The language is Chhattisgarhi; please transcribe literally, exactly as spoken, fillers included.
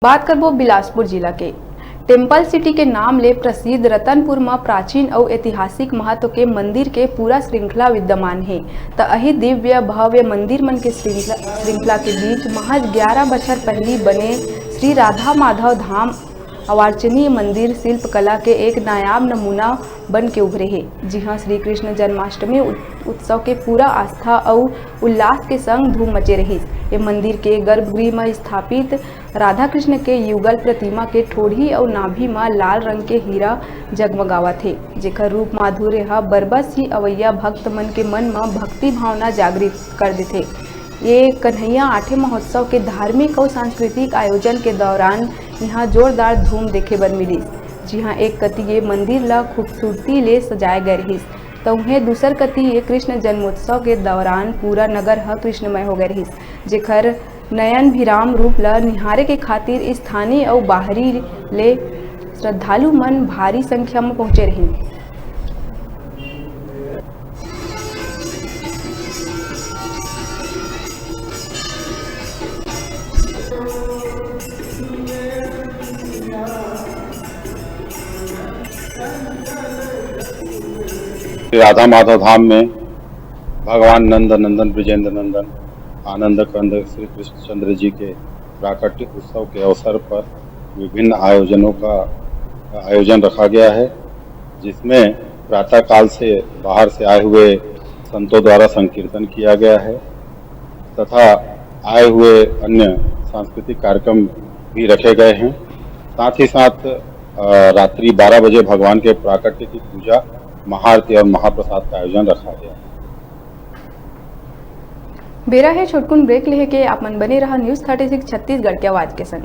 बात करबो बिलासपुर जिला के। टेम्पल सिटी के नाम ले प्रसिद्ध रतनपुर म प्राचीन अउ ऐतिहासिक महत्व के मंदिर के पूरा श्रृंखला विद्यमान हे। त अही दिव्य भव्य मंदिर मन के श्रृंखला, श्रृंखला के बीच महज ग्यारह बछर पहिली बने श्री राधा माधव धाम अवार्चनीय मंदिर शिल्पकला के एक नायाब नमूना बन के उभरे हे, जिहां श्री कृष्ण जन्माष्टमी उत-, उत्सव के पूरा आस्था अउ उल्लास के संग धूम मचे रहिस। ये मंदिर के गर्भगृह म स्थापित राधा कृष्ण के युगल प्रतिमा के ठोड़ी अउ नाभि म लाल रंग के हीरा जगमगावत हे, जेकर रूप माधुर्य ह बरबस ही अवइया भक्त मन के मन म भक्ति भावना जागृत कर देथे। ये कन्हैया आठे महोत्सव के धार्मिक अउ सांस्कृतिक आयोजन के दौरान इहां जोरदार धूम देखे बर मिलिस, जिहां एक कति ये मंदिर ल खूबसूरती ले सजाए गए रहिस, त उहें दूसर कति ये कृष्ण जन्मोत्सव के दौरान पूरा नगर ह कृष्णमय हो गए रहिस, जेकर नयन भिराम रूप ल निहारे के खातिर स्थानीय अउ बाहरी ले श्रद्धालु मन भारी संख्या म पहुंचे रहिन। श्री राधा माधव धाम में भगवान नंद नंदन, ब्रजेंद्र नंदन, आनंद कंद श्री कृष्णचंद्र जी के प्राकट्य उत्सव के अवसर पर विभिन्न आयोजनों का आयोजन रखा गया है, जिसमें प्रातःकाल से बाहर से आए हुए संतों द्वारा संकीर्तन किया गया है तथा आए हुए अन्य सांस्कृतिक कार्यक्रम भी रखे गए हैं। साथ ही साथ, अ, रात्रि बारह बजे भगवान के प्राकट्य की पूजा, महाआरती और महाप्रसाद का आयोजन रखा गया है। बेरा हे छोटकुन ब्रेक लेहे के, आप मन बने रहा न्यूज़ थर्टी सिक्स छत्तीसगढ़ के आवाज के संग।